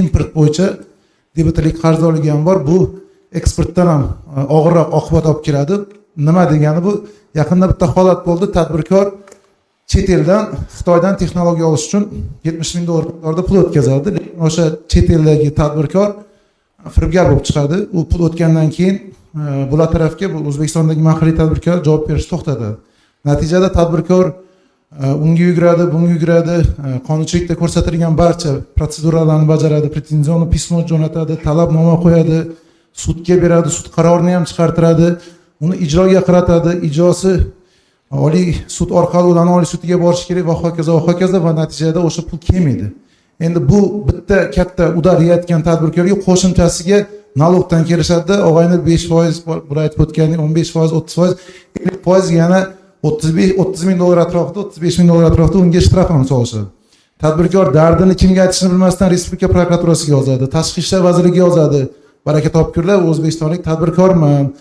Import bo'yicha debitorlik qarzdorligi ham bor. Bu eksportdan ham og'irroq oqibat olib keladi. Nima degani bu? Yaqinda bitta holat bo'ldi. Tadbirkor chet eldan, Xitoydan texnologiya olish uchun 70 ming dollar miqdorida pul o'tkazadi. Lekin o'sha chet eldagi tadbirkor firibgar bo'lib chiqadi. U pul o'tgandan keyin bular tarafga, bu O'zbekistondagi mahalliy tadbirkor javob berishni to'xtatadi. Natijada tadbirkor unga yuguradi, bunga yuguradi, qonunchilikda ko'rsatilgan barcha protseduralarni bajaradi, претензионный письмо jo'natadi, talabnoma qo'yadi, sudga beradi, sud qarorini ham chiqartiradi, uni ijroga qaratadi, ijrosi oliy sud orqali ularni oliy sudiga borishi kerak va hokazo va hokazo. Va natijada o'sha pul kelmaydi. Endi bu bitta katta удар yeyotgan tadbirkorga qo'shimchasiga налог dan kelishadida, og'ayni, 5%, bular aytib o'tgandek, 15%, 30%, 50%, yana 35, 30 ming dollar atrofida, 35 ming dollar atrofida unga shtraf ham solishadi. Tadbirkor dardini kimga aytishini bilmasdan respublika prokuraturasiga yozadi, Tashqi ishlar vazirligiga yozadi: "Baraka topkurlar, o'zbekistonlik tadbirkorman,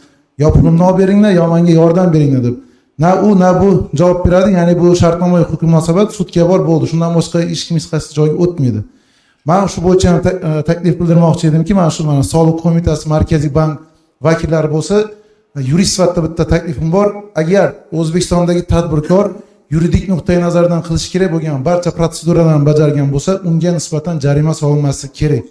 yo pulimni olib beringlar, yo menga yordam beringlar", deb. Na u, na bu javob beradi. Ya'ni bu shartnomaviy huquqiy munosabat, sudga bor, bo'ldi, shundan boshqa hech kim hech qaysi joyga o'tmaydi. Man shu bo'yicha ham taklif bildirmoqchi edimki, mana shu, mana soliq qo'mitasi, Markaziy bank vakillari bo'lsa, yurist sifatida bitta taklifim bor: agar O'zbekistondagi tadbirkor yuridik nuqtai nazardan qilishi kerak bo'lgan barcha protseduralarni bajargan bo'lsa, unga nisbatan jarima solinmasligi kerak.